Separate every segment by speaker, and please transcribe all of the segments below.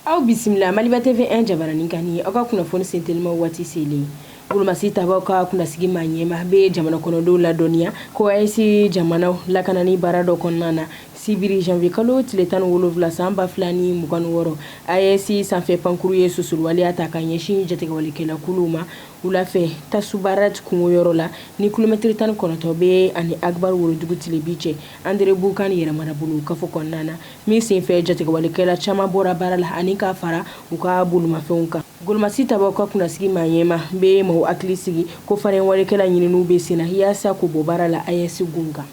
Speaker 1: Aw bisimila Maliba TV 1 jabaranin kan ni aw ka kunnafoni sentelimaw waati selen. Golomasi tabaw ka kunnasigi maa ɲɛma bɛ jamana kɔnɔdenw ladɔnniya ko AES jamanaw lakanani baara dɔ kɔnɔna na sibiri janvier kalo tile 17 san 2026, AES sanfɛ pankuru ye susuli waleya ta ka ɲɛsin jatigɛwalekɛla kuluw ma wula fɛ Tasubarat kungo yɔrɔ la ni kilomɛtiri 19 bɛ ani Agbar worodugu tilebin cɛ Andereboukane yɛrɛmarabolo kafo kɔnɔna na. Min senfɛ jatigɛwalekɛla caman bɔra baara la ani ka fara u ka bolomafɛnw kan. Golomasi tabaw ka kunnasigi maa ɲɛma bɛ maaw hakili sigi ko farinyawalekɛla ɲininiw bɛ senna yaasa k'u bɔ baara la AES gun kan.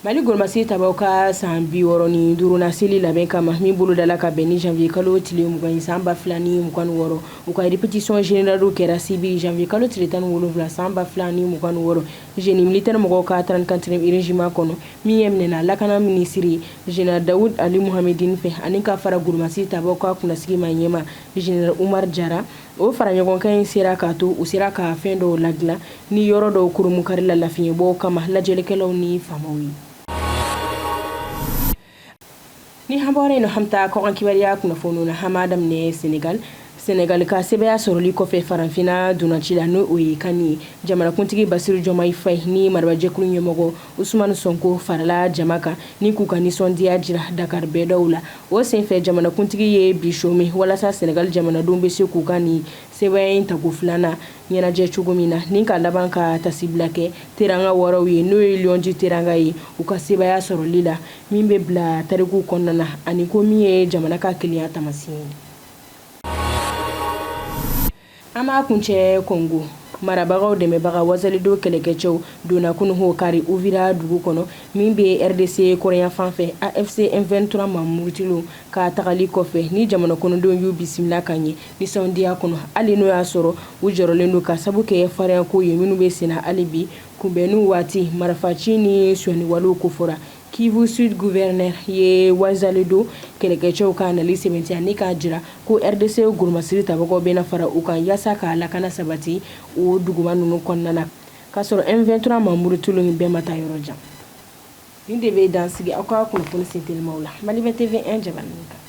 Speaker 1: Mali golomasi tabaw ka san 65nan seli labɛn kama min bolodala ka bɛn ni janvier kalo tile 20 ye san 2026, u ka répétition générale kɛra sibiri janvier kalo tile 17 san 2026 Génie militaire mɔgɔw ka 34e régiment kɔnɔ min ye minɛna lakana minisiri général Daoud Ali Mohamedine fɛ ani ka fara golomasi tabaw ka kunnasigi maa ɲɛma général Oumar Diarra. O fara ɲɔgɔnkan in sera k'a to u sera ka fɛn dɔw ladilan ni yɔrɔ dɔw kurunbonkari la lafiɲɛbɔw kama lajɛlikɛlaw ni faamaw ye. Ni an bɔra yen an bɛ taa kɔkan kibaruya kunnafoniw na. An b'a daminɛ Senegal. Senegal ka sebaaya sɔrɔli kɔfɛ farafinna ntolaci la, n'o ye CAN ye, jamanakuntigi Basiru Jɔmayi Fayi ni marabajɛkulu ɲɛmɔgɔ Usumani Sonko farala jama kan ni k'u ka nisɔndiya jira Dakar bɛɛdaw la. O senfɛ, jamanakuntigi ye bi chômer walasa Senegal jamanadenw bɛ se k'u ka nin sebaaya in tako filanan ɲɛnajɛ cogo min na, ni ka laban ka tasibila kɛ Teranga wɔɔrɔw ye, n'o ye Lion du Teranga ye, u ka sebaaya sɔrɔli la min bɛ bila tariku kɔnɔna na ani ko min ye jamana ka kelenya taamasiyɛn ye. An b'a kuncɛ Kɔngo marabagaw dɛmɛbaga Wazalendo kɛlɛkɛcɛw donna kunun kari Uvira dugu kɔnɔ min bɛ RDC kɔrɔnyanfan fɛ AFC M23 maa murutilenw ka tagali kɔfɛ ni jamana kɔnɔdenw y'u bisimila ka ɲɛ nisɔndiya kɔnɔ, hali n'o y'a sɔrɔ u jɔrɔlen don ka sabu kɛ farinyako ye minnu bɛ senna hali bi. Kunbɛnniw waati, marifaci ni sonyaniwalew kofɔra. Kivu Sud gouverneur ye Wazalendo kɛlɛkɛcɛw ka nali sɛmɛntiya ni k'a jira ko RDC golomasiri tabagaw bɛna fara u kan yaasa ka lakana sabati o duguba ninnu kɔnɔna na, k'a sɔrɔ M23 maa murutilenw bɛɛ ma taa yɔrɔ jan. Nin de bɛ dan sigi aw ka kunnafoni sentelimaw la Maliba TV 1 jabaranin kan.